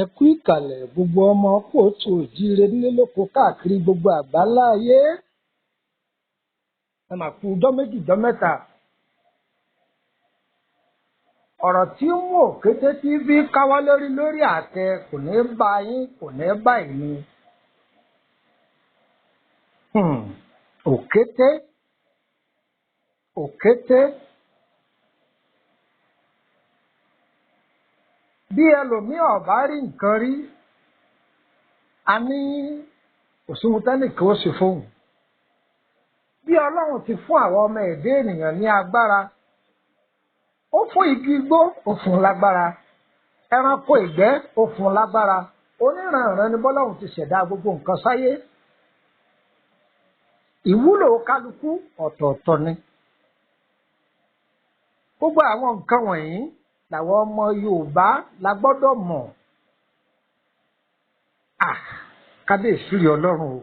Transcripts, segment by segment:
Ẹ kú ìkàlẹ̀ gbogbo ọmọ kóòtù òjíire nílé lóko káàkiri gbogbo àgbáńlá ayé. Ẹ mà kú ọjọ́ méjì ọjọ́ mẹ́ta. Ọ̀rọ̀ tí ń mú òkété tí fi káwọ́ lórí lórí àtẹ kò ní bá yín, kò ní bá èmi. Òkété, òkété. Bí ẹlòmíì ò bá rí nǹkan rí, a ní kò sí ohun tẹ́nìkan ó ṣe fóun. Bí Ọlọ́run ti fún àwọn ọmọ ẹ̀dá ènìyàn ní agbára, ó fún igi igbó, ó fún un lágbára. Ẹranko ìgbẹ́, ó fún un lágbára. Oníranànran ni bọ́lọ́run ti ṣẹ̀dá gbogbo nǹkan sáyé. Ìwúlò kálukú ọ̀tọ̀ọ̀tọ̀ ni. Gbogbo àwọn nǹkan wọ̀nyí làwọn ọmọ Yorùbá la gbọ́dọ̀ mọ̀. À, kábíyèsí rí Ọlọ́run o.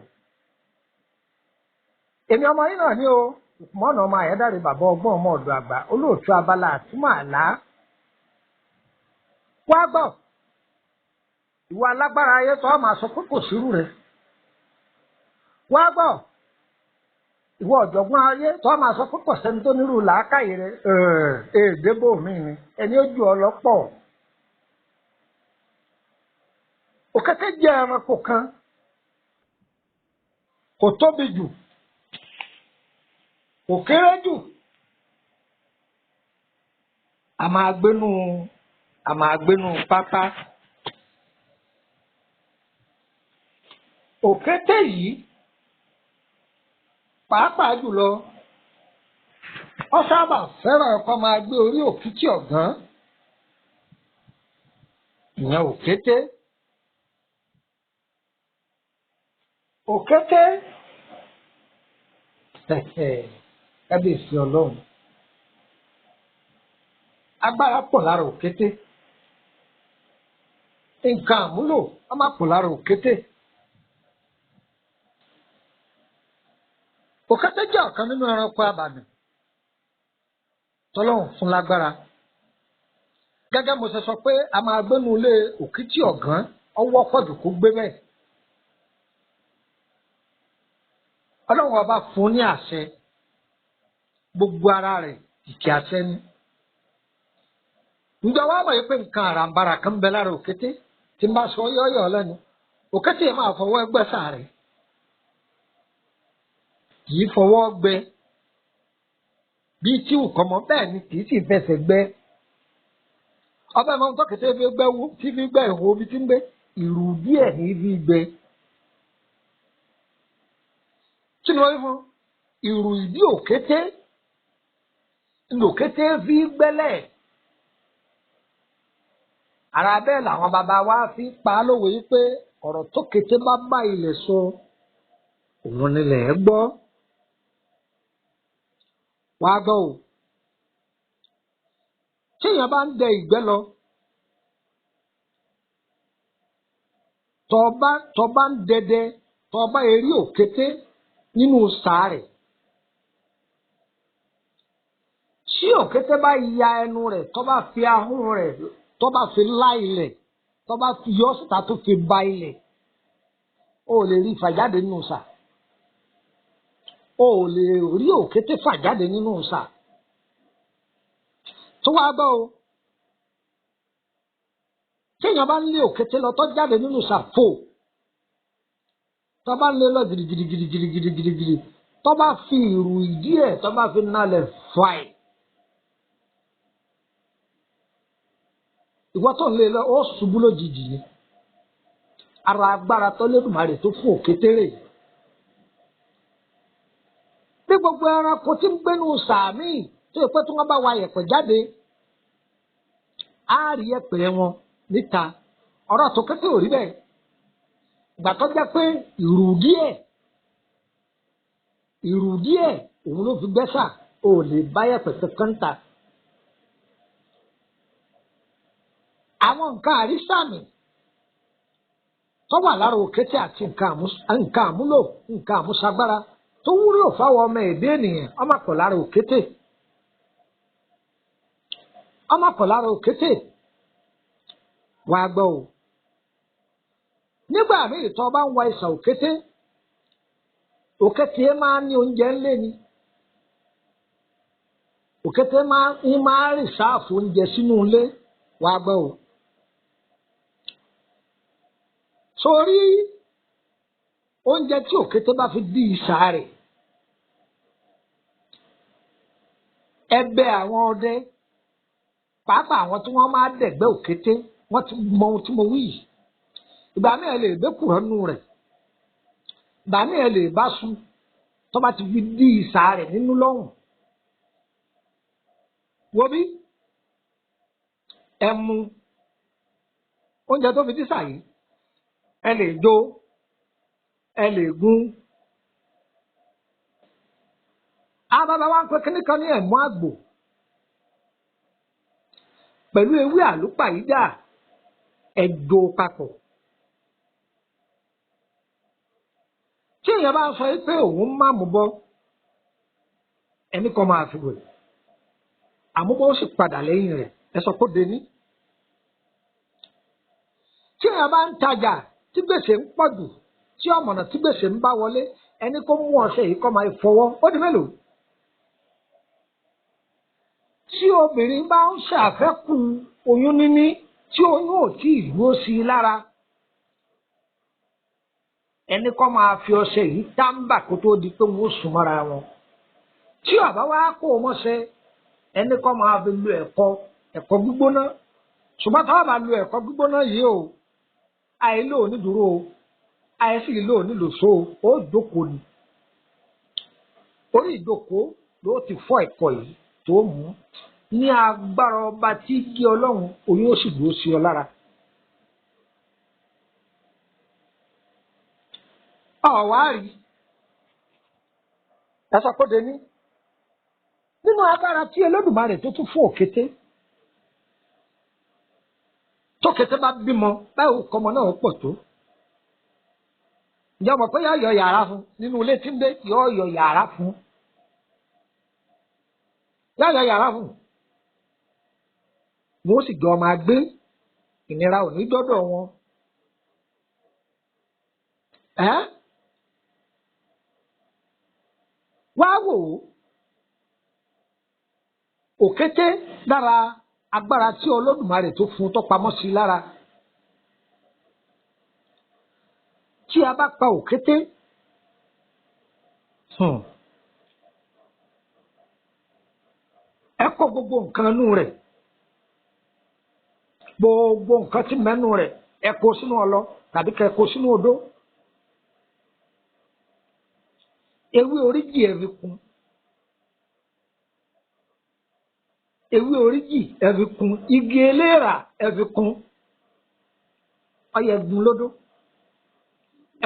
Èmi ọmọ yín náà ni o, Lùkùmọ́nù ọmọ Àyádáre, bàbá ọgbọ́n ọmọ ọ̀dọ̀ àgbà, olóòtú abala àtúmọ̀ àlá. Wá gbọ́, ìwọ alágbára ayé tó máa sọ pé kò sírú rẹ̀. Wá gbọ́, ìwọ ọ̀jọ̀gbọ́n ayé tó máa sọ pé kò sẹ́ni tó nírú làákàyè rẹ̀. Èdèbò mi ni, ẹni ó ju ọ lọ́pọ̀. Òkété jẹ́ ẹranko kan, kò tóbi jù, kò kéré jù. A máa gbénú, a máa gbénú pápá. Òkété yìí, pàápàá jùlọ, ó sábà fẹ́ràn kó máa gbé orí òkìtì ọ̀gán. Ìyẹn òkété. Òkété. Kábíyèsí Ọlọ́run. Agbára pọ̀ lára òkété. Nǹkan àmúlò á máa pọ̀ lára òkété. Òkété jẹ́ ọ̀kan nínú ẹranko abàmì tọ́lọ́run fún lágbára. Gẹ́gẹ́ mo ṣe sọ pé a máa gbénu ilé òkìtì ọ̀gán, ọwọ́ pọ̀jù kó gbé bẹ́ẹ̀. Ọlọ́run ọba fún ní àṣẹ, gbogbo ara rẹ̀ kìkì àṣẹ ni. Ǹjẹ́ wàá mọ̀ pé nǹkan àràǹbarà kan ń bẹ lára òkété tí ń bá sọ yọ́yọ̀ lẹ́nu? Òkété yẹn máa fọwọ́ gbẹ́ sàárẹ̀. Kì í fọwọ́ gbẹ bíi tí nǹkan mọ́, bẹ́ẹ̀ ni kì í sì fẹsẹ̀ gbẹ. Ọbẹ̀ mọ́ tó kété fi gbẹ́ wú, tí fi gbẹ́ ìhó ibi tí ń gbé, ìrù díẹ̀ ní fi gbẹ. Kí ni wọ́n wí fún? Ìrù ìdí òkété ní òkété fi gbẹ́lẹ̀. Ara bẹ́ẹ̀ làwọn bàbá wa fi pa á lówe pé ọ̀rọ̀ tó kété bá bá ilẹ̀ sọ, òun nílẹ̀ ẹ gbọ́. Wàá gbọ́ o. Tí èèyàn bá ń dẹ ìgbẹ́ lọ, tọba ń dẹdẹ, tọba eré òkété nínú sàárẹ̀. Tí òkété bá ya ẹnu rẹ̀, tọba fi ahọ́n rẹ̀, tọba fi lá ilẹ̀, tọba fi yọ síta tó fi ba ilẹ̀, o ò lè rí fàjáde nínú sà. O ò lè rí òkété fàjáde nínú sà. Tó wá gbọ́ o. Tí èèyàn bá ń lé òkété lọ tó jáde nínú sà fò. Tó bá ń lé lọ gidigidigidigidigidi. Tó bá fi ìrù ìdí ẹ̀ tó bá fi nalẹ̀ fàì. Ìwọ tó ń lé lọ, ó ṣubú lójijì ni. Ara agbára tó Lédùmarè tó fún òkété rè. Bí gbogbo ẹranko tí ń gbénu sàmì tó yẹ pé tí wọ́n bá wa yẹ̀pẹ̀ jáde, á rí yẹ̀pẹ̀ wọn níta. Ọ̀rọ̀ tó kété ò rí bẹ́ẹ̀. Ìgbà tó jẹ́ pé ìrù díẹ̀, ìrù díẹ̀ òun ló fi gbẹ́sà, ò lè bá yẹ̀pẹ̀ kankan ta. Àwọn nǹkan àrísàmì tó wà lára òkété àti nǹkan àmúlò, nǹkan àmúṣagbára tó wúlò fáwọn ọmọ ẹ̀dá ènìyàn, ó máa pọ̀ lára òkété. Ó máa pọ̀ lára òkété. Wàá gbọ́ o. Nígbà míì tó bá ń wa ìsà òkété, òkété máa ń ní oúnjẹ ńlé ni. Òkété máa ń rìn sáàfù oúnjẹ sínú ilé wàá gbọ́ o. Sórí oúnjẹ tí òkété bá fi dí ìsà rẹ̀, ẹ̀bẹ̀ àwọn ọdẹ, pàápàá àwọn tí wọ́n máa dẹ̀gbẹ́ òkété, wọ́n ti mọ ohun tí mo wí yìí. Ìgbà míì ẹ lè gbé kùrọ̀ nù rẹ̀, ìgbà míì ẹ lè bá sun tó bá ti fi dí ìsà rẹ̀ nínú lọ́hùn. Wo bí ẹ mu oúnjẹ tó fi dí ìsà yìí, ẹ lè jó, ẹ lè gún. Àwọn bàbá wa ń pe kíní kan ní ẹ̀mú àgbò pẹ̀lú ewé àlùpàyídà, ẹ jó papọ̀. Tí èèyàn bá ń sọ pé òun má mú bọ́, ẹni kan máa fi wẹ̀, àmúbọ́ ó sì padà lẹ́yìn rẹ̀, ẹ sọ pé ó dení. Tí èèyàn bá ń tajà tí gbèsè ń pọ̀ jù, tí ọ̀mọ̀nà tí gbèsè ń bá wọlé, ẹni kó mú ọṣẹ yìí kó máa fọwọ́, ó di mélòó? Tí obìnrin bá ń ṣàfẹ́kù oyún níní tí oyún ò tí ì dúró sí i lára, ẹni kó máa fi ọṣẹ yìí táǹbà kó tó di pé wọ́n ó sùn mọ́ra wọn. Tí ọ̀bá wá kó o mọ́ṣẹ, ẹni kó máa fi lo ẹ̀kọ, ẹ̀kọ gbígbóná. Ṣùgbọ́n tá a bá lo ẹ̀kọ gbígbóná yìí o, àìlò onídùúró o, àìsí ìlò onílòsó o, ó jókòó ni. Orí ìjókòó ló ti fọ́ ẹ̀kọ yìí tó mú. Ní agbára ọba tí gé Ọlọ́run, oyún ó sì dúró sí ọ lára. Ọ̀wá rí ẹ sọ pé dení. Nínú agbára tí Olódùmarè tó tún fún òkété, tókété bá bímọ, báwo kọmọ náà pọ̀ tó? Ǹjẹ́ o mọ̀ pé yóò yọ yàrá fún nínú ilé tí ń gbé? Yóò yọ yàrá fún. Yóò yọ yàrá fún. Wọ́n sì jọ máa gbé, ìnira ò ní dọ́dọ̀ wọn. Ẹ́ wá wò ó, òkété lára agbára tí Olódùmarè tó fún tó pamọ́ sí lára. Tí a bá pa òkété, ẹ kó gbogbo nǹkan inú rẹ̀, gbogbo nǹkan tí mẹ́nu rẹ̀, ẹ kó sínú ọlọ tàbí kẹ kó sínú odó. Ewé oríjì ẹ fi kún. Ewé oríjì ẹ fi kún. Igi eléèrà ẹ fi kún. Ọyẹ ẹgún lódó.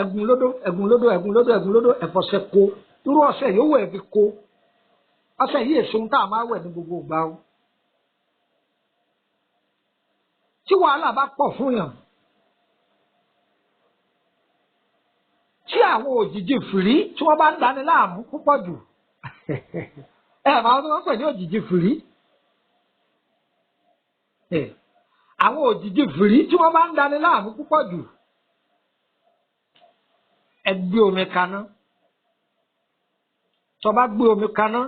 Ẹgún lódó, ẹgún lódó, ẹgún lódó, ẹgún lódó, ẹfọṣẹ kó. Irú ọṣẹ yòówù ẹ fi kó. Ọṣẹ yìí èso ń tá a máa wẹ̀ ní gbogbo ìgbà o. Tí wàhálà bá pọ̀ fún yàn, tí àwọn òjìji fìrí tí wọ́n bá ń dani láàmú púpọ̀ jù, ẹ máa ń wọ́n pè ní òjìji fìrí. Àwọn òjìji fìrí tí wọ́n bá ń dani láàmú púpọ̀ jù, ẹ gbé omi kaná. Tó bá gbé omi kaná,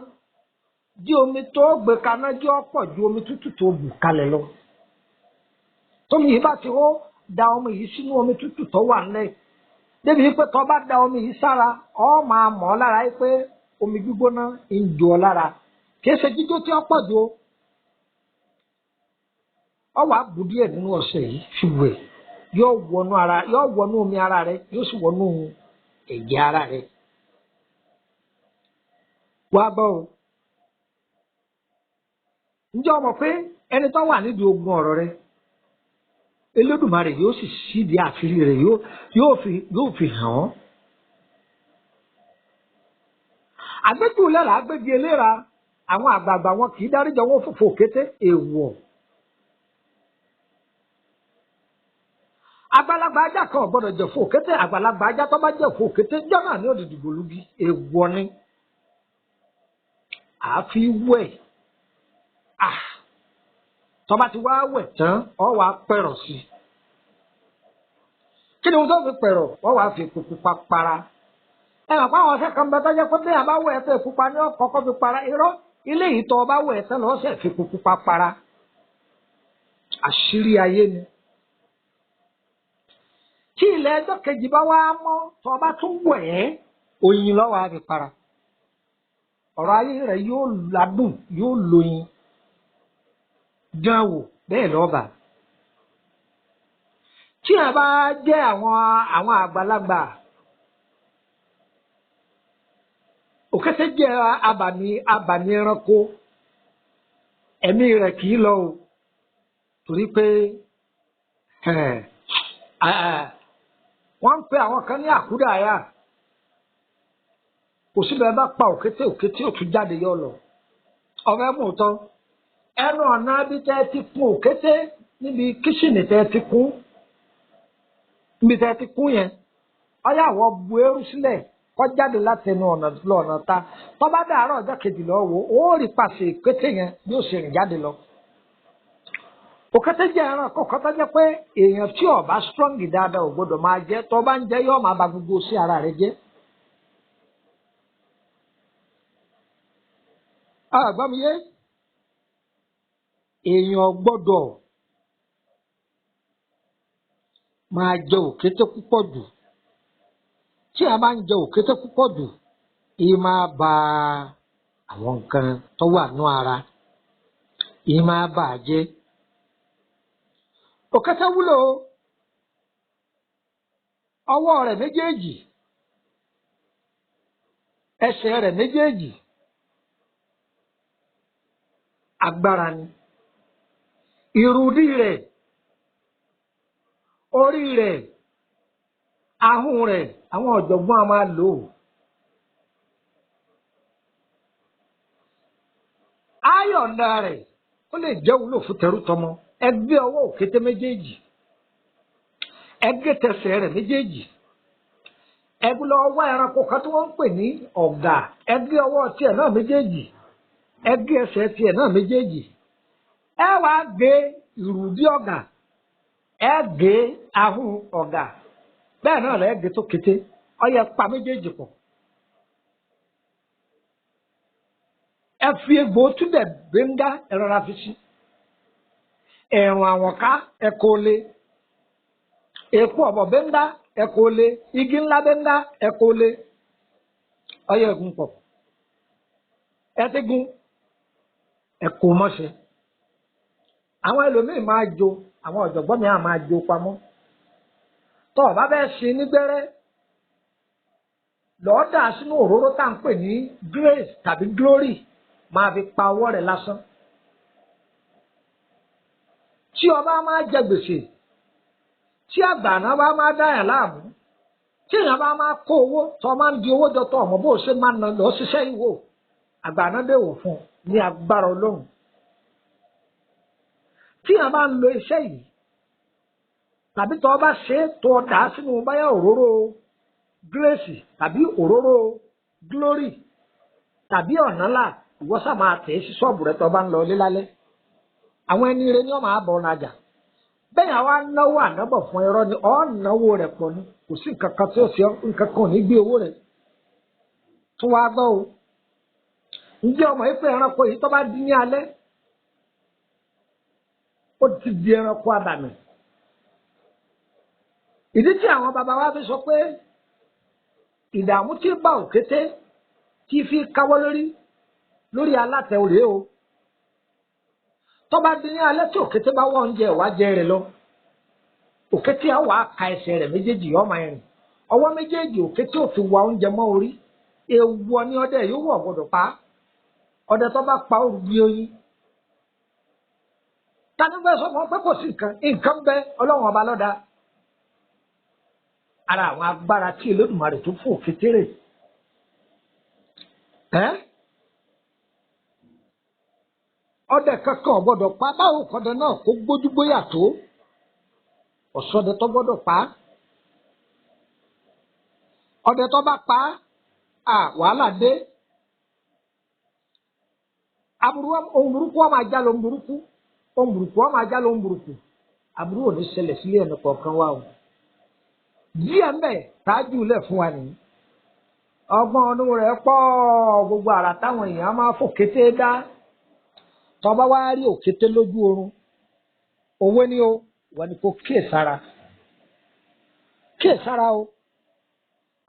jí omi tó gbé kaná jẹ́ ọ̀pọ̀ ju omi tútù tó bù kalẹ̀ lọ. Tómi yìí bá ti hó, da omi yìí sínú omi tútù tó wà nílẹ̀. Débi pé tó bá da omi yìí sára, ọ máa mọ̀ ọ́ lára pé omi gbígbóná ń jò ọ́ lára. Kìí ṣe jíjó tí ó pọ̀ jù o. Ọ wàá bù díẹ̀ nínú ọṣẹ yìí fi wẹ̀. Yóò wọnú ara, yóò wọnú omi ara rẹ, yóò sì wọnú ẹ̀jẹ̀ ara rẹ. Wá gbọ́ o. Ǹjẹ́ o mọ̀ pé ẹni tó wà nídìí ogun ọ̀rọ̀ rẹ, Olódùmarè yóò sì ṣídìí àṣírí rẹ̀, yóò fi hàn ọ́. Àgbéjúlẹ̀ là á gbégi eléra, àwọn àgbààgbà wọn kì í dáríjọ wọn fòfò kété èèwọ̀. Àgbàlagbà ajá kan ò gbọdọ̀ jẹ̀ fò kété, àgbàlagbà ajá tó bá jẹ̀ fò kété jọ́nà ní òdìdì gbòlúgi, èèwọ̀ ni. Àáfi wẹ̀. Tó bá ti wá wẹ̀ tán, ọ wá pẹ̀rọ̀ sí i. Kí ni wọ́n tó fi pẹ̀rọ̀? Wọ́n wàá fi epo pupa para. Ẹ mọ̀ pé àwọn ọṣẹ kan bẹ tó jẹ́ pé bí a bá wẹ̀ ẹ́ tó epo pupa ní ọ̀kọ́kọ́ fi para. Irọ́, ilé yìí tó o bá wẹ̀ ẹ́ tán lọ́sẹ̀ fi epo pupa para. Àṣírí ayé ni. Tí ilẹ̀ ẹjọ́ kejì bá wá mọ́, tó o bá tún wẹ̀ ẹ́, oyin lọ́wọ́ á fi para. Ọ̀rọ̀ ayé rẹ̀ yóò ládùn, yóò lóyin. Dán wò bẹ́ẹ̀ lọ́ba. Tí a bá jẹ́ àwọn àgbàlagbà, òkété jẹ́ abàmì ẹranko, ẹ̀mí rẹ̀ kì í lọ o, torí pé wọ́n ń pe àwọn kan ní àkúdàáyà. Kò síbẹ̀ bá pa òkété, òkété ò tún jáde yọ lọ. Ọ̀rẹ́ mú tán, ẹnu ọ̀nà bí tẹ́ ti kún òkété níbi kíṣìnì tẹ́ ti kún, níbi tẹ́ ti kún yẹn, ọyá àwọ̀ bu eérú sílẹ̀ kó jáde láti ẹnu ọ̀nà lọ ọ̀nà ta. Tó bá dàárọ̀ ọjọ́ kejì lọ wò ó, rí pàṣẹ òkété yẹn bí ó ṣe rìn jáde lọ. Òkété jẹ́ ẹranko kan tó jẹ́ pé èèyàn tí ó bá strong dáadáa ò gbọ́dọ̀ máa jẹ. Tó bá ń jẹ, yóò máa ba gbogbo sí ara rẹ̀ jẹ́. Àgbọ̀n mi yé, èèyàn gbọ́dọ̀ máa jẹ òkété púpọ̀ jù. Tí a bá ń jẹ òkété púpọ̀ jù, èyí máa ba àwọn nǹkan tó wà nú ara, èyí máa bà á jẹ́. Òkété wúlò, ọwọ́ rẹ̀ méjèèjì, ẹsẹ̀ rẹ̀ méjèèjì, agbára ni. Ìrùdí rẹ̀, orí rẹ̀, ahọ́n rẹ̀, àwọn ọ̀jọ̀gbọ́n a máa lò ó. Ayọ̀ǹda rẹ̀ ó lè jẹ́ wúlò fún tẹrútọmọ. Ẹgbẹ́ ọwọ́ òkété méjèèjì, ẹgbẹ́ tẹsẹ̀ rẹ̀ méjèèjì, ẹgbẹ́ lọ wá ẹranko kan tí wọ́n ń pè ní ọ̀gà, ẹgbẹ́ ọwọ́ tiẹ̀ náà méjèèjì, ẹgbẹ́ ẹsẹ̀ tiẹ̀ náà méjèèjì. Ẹ wàá gé ìrùdí ọ̀gà, ẹ gé ahọ́n ọ̀gà, bẹ́ẹ̀ náà lẹ́ gé tó kété, ọyẹ pa méjèèjì pọ̀. Ẹ fi egbò túbẹ̀ gbẹ́ngá, ẹ rọra fi sí. Ẹ̀rùn àwọ̀nká ẹ kó lé. Èpo ọ̀bọ̀ gbẹ́ngá ẹ kó lé. Igi ńlá gbẹ́ngá ẹ kó lé. Ọyẹ ẹ̀gún pọ̀. Ẹ ti gún, ẹ kó mọ́ṣẹ́. Àwọn ẹlòmíì máa jo, àwọn ọ̀jọ̀gbọ́n mi á máa jo pamọ́. Tọ́ ọ bá bẹ́ẹ̀ ṣe nígbẹ́rẹ́, lọ́ọ́ dà sínú òróró tá à ń pè ní grace tàbí glory, máa fi pa ọwọ́ rẹ̀ lásán. Tí ọba máa jẹ gbèsè, tí àgbàná bá máa dáyà láàmú, tí èèyàn bá máa kó owó tó máa ń di owó jọ tó ọmọ bó ṣe máa ń lọ ṣiṣẹ́ ìwò, àgbàná dèwò fún un ní agbára Ọlọ́run. Tí èèyàn bá ń lo iṣẹ́ yìí, tàbí tó bá ṣe é tó dà á sínú báyà òróró grace tàbí òróró glory tàbí ọ̀nàlà, ìwọ sá máa tẹ̀ sí ṣọ́ọ̀bù rẹ tó bá ń lọ ilé lálẹ́. Àwọn ẹni rẹ ni wọ́n máa bọ̀ ọ̀nàjà. Bẹ́ẹ̀ àwa náwó ànábọ̀ fún irọ́ ni, ọ̀ náwó rẹ̀ pọ̀ ni, kò sí nǹkan kan tí ó ṣe, nǹkan kan ò ní gbé owó rẹ̀. Tún wá gbọ́ o. Ǹjẹ́ ọmọ yìí pé ẹranko yìí tó bá di ní alẹ́, ó ti di ẹranko abàmì. Ìdí tí àwọn bàbá wa fi sọ pé ìdààmú tí bá òkété tí fi káwọ́ lórí lórí alátẹ òré o. Tó bá di ní alẹ́ tí òkété bá wá oúnjẹ ìwà jẹ rẹ̀ lọ, òkété á wàá ka ẹsẹ̀ rẹ̀ méjèèjì, yọ máa rìn. Ọwọ́ méjèèjì òkété ò fi wá oúnjẹ mọ́ orí. Èèwọ̀ ni ọdẹ yóò wọ̀ gbọ́dọ̀ pa. Ọdẹ tó bá pa ó gbé oyin. Tani fẹ́ sọ fún ọ pé kò sí nǹkan, nǹkan bẹ Ọlọ́run ọba lọ́dà. Ara àwọn agbára tí Olódùmarè tó fún òkété rè. Ẹ́ ọdẹ kankan ò gbọ́dọ̀ pa, báwo kọdẹ náà kó gbójúgbóyà tó, ọ̀sọ́dẹ tó gbọ́dọ̀ pa. Ọdẹ tó bá pa á, wàhálà dé. Aburú ohun burúkú wọn máa já lọ ohun burúkú, ohun burúkú wọn máa já lọ ohun burúkú. Aburú ò ní ṣẹlẹ̀ sílé ẹnì kọ̀ọ̀kan wa o. Díẹ̀ ń bẹ̀ tájú lẹ̀ fún wa nìyí. Ọgbọ́n ọdún rẹ̀ pọ̀, gbogbo àrà táwọn èèyàn máa fò kété dá. Tọba wá rí òkété lójú oorun, owó ni o, wọ́n ní kó kíyèsára. Kíyèsára o.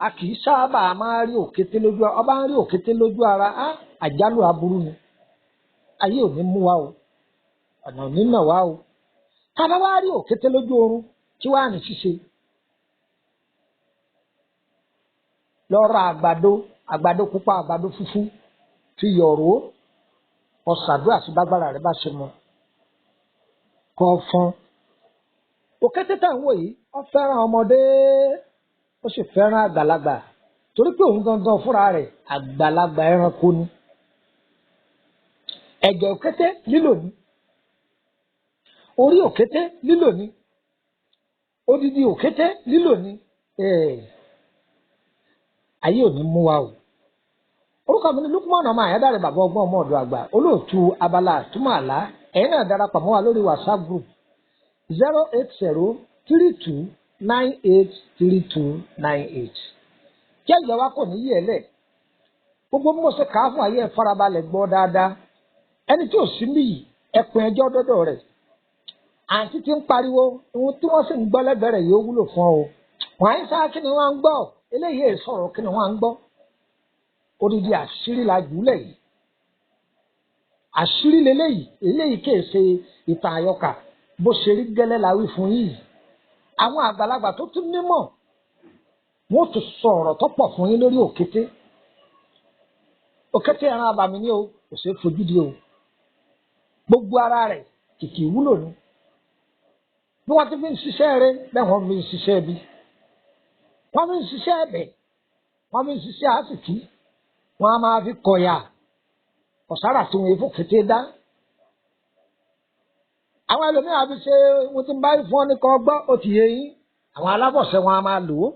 A kì í sábà máa rí òkété lójú ara. Ọba ń rí òkété lójú ara, á àjálù aburú ni. Ayé ò ní mú wa o. Ọ̀nà ò ní nà wá o. Tọba wá rí òkété lójú oorun, kí wàá ní ṣíṣe? Lọ ra àgbàdo, àgbàdo pupa, àgbàdo funfun, fi yọ̀rọ̀ ọ̀sàdúrà sí bágbára rẹ bá ṣe mọ. Kọ́ fọ́n. Òkété tá à ń wò yìí, ó fẹ́ràn ọmọdé, ó sì fẹ́ràn àgbàlagbà. Torí pé òun gangan fúnra rẹ̀ àgbàlagbà ẹranko ni. Ẹ̀jẹ̀ òkété lílò ni. Orí òkété lílò ni. Odidi òkété lílò ni. Ayé ò ní mú wa o. Orúkọ mi ni Lukman ọmọ Àyádáre, bàbá ọgbọ́n ọmọ ọ̀dọ̀ àgbà, olóòtú abala àtúmọ̀ àlá. Ẹ̀yin náà darapọ̀ mọ́ wa lórí WhatsApp group 08032983298. Jẹ́ ìyá wa kò ní yí ẹ lẹ̀. Gbogbo bí mo ṣe kà á fún ayé ẹ farabalẹ̀ gbọ́ dáadáa. Ẹni tí ò sí níyì, ẹkùn ẹjọ́ dọ́dọ̀ rẹ̀. Àǹtí ti ń pariwo, ohun tí wọ́n sì ń gbọ́ lẹ́gbẹ̀ẹ́ rẹ̀ yóò wúlò fún ọ o. Wọ́n á ń sá kí ni wọ́n ń gbọ́, eléyìí è sọ̀rọ̀ kí ni wọ́n ń gbọ́. Odidi àṣírí la jùlẹ̀ yìí. Àṣírí leléyìí, eléyìí kìí ṣe ìtàn àyọkà, bó ṣe rí gẹ́lẹ́ la wí fún yìí. Àwọn àgbàlagbà tó tún nímọ̀, wọ́n tún sọ ọ̀rọ̀ tó pọ̀ fún yín lórí òkété. Òkété ẹran abàmì ni o, kò ṣeé fojú di o. Gbogbo ara rẹ̀ kìkì ìwúlò ni. Bí wọ́n ti fi ń ṣiṣẹ́ rẹ̀, bẹ́ẹ̀ wọ́n fi ń ṣiṣẹ́ ibi. Wọ́n fi ń ṣiṣẹ́ ẹ̀bẹ̀, wọ́n fi ń ṣiṣẹ́ àsìkí, wọ́n á máa fi kọ̀yà ọ̀sára tí wọ́n fò kété dá. Àwọn ẹlòmíràn fi ṣe ohun tí ń bá fún ọ ní kan gbọ́, ó ti yé yín. Àwọn alábọ̀sẹ̀ wọn á máa lò ó.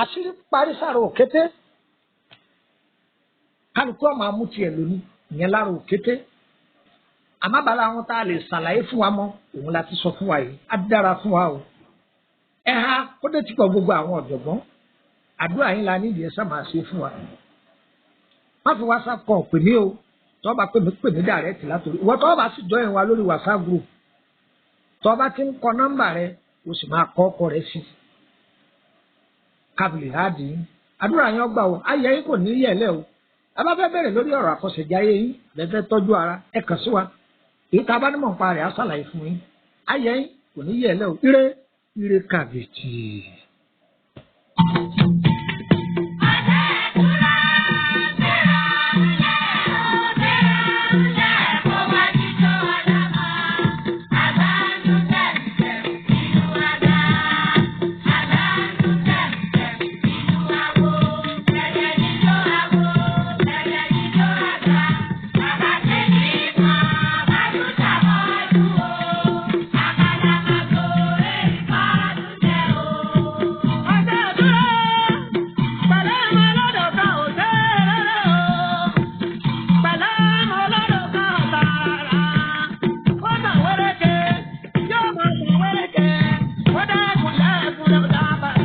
Àṣírí parí sára òkété. Kálukú ọmọ amú tiẹ̀ lónìí, ìyẹn lára òkété. Àmọ́ bàlá àwọn tá a lè ṣàlàyé fún wa mọ́, òun la ti sọ fún wa yìí. Á dára fún wa o. Ẹ ha kó dé tipọ̀ gbogbo àwọn ọ̀jọ̀gbọ́n. Àdúrà yín la nídìí ẹ sá máa ṣe fún wa. Má fi WhatsApp call pè mí o. Tọ́ bá pè mí pè mí direct látòrí. Ìwọ tọ́ bá sì join wa lórí WhatsApp group. Tọ́ bá ti ń kọ nọ́mbà rẹ, o sì máa kọ ọkọ rẹ sí. Kábìlì háàdì yín. Àdúrà yín ọgbà o. Ayé yín kò ní yẹ̀lẹ̀ o. A bá fẹ́ bẹ̀rẹ̀ lórí ọ̀rọ̀ àkọsẹ̀jáyé yín, lẹ́fẹ́ tọ́jú ara, ẹ kàn sí wa. Èyí tá a bá nímọ̀ nípa rẹ̀ á ṣàlàyé fún yín. Ayé yín kò ní yẹ̀lẹ̀ o. Ire ire kàbìtì. Ọjọ́ ìdúró, pẹ̀lú ìmọ̀lá.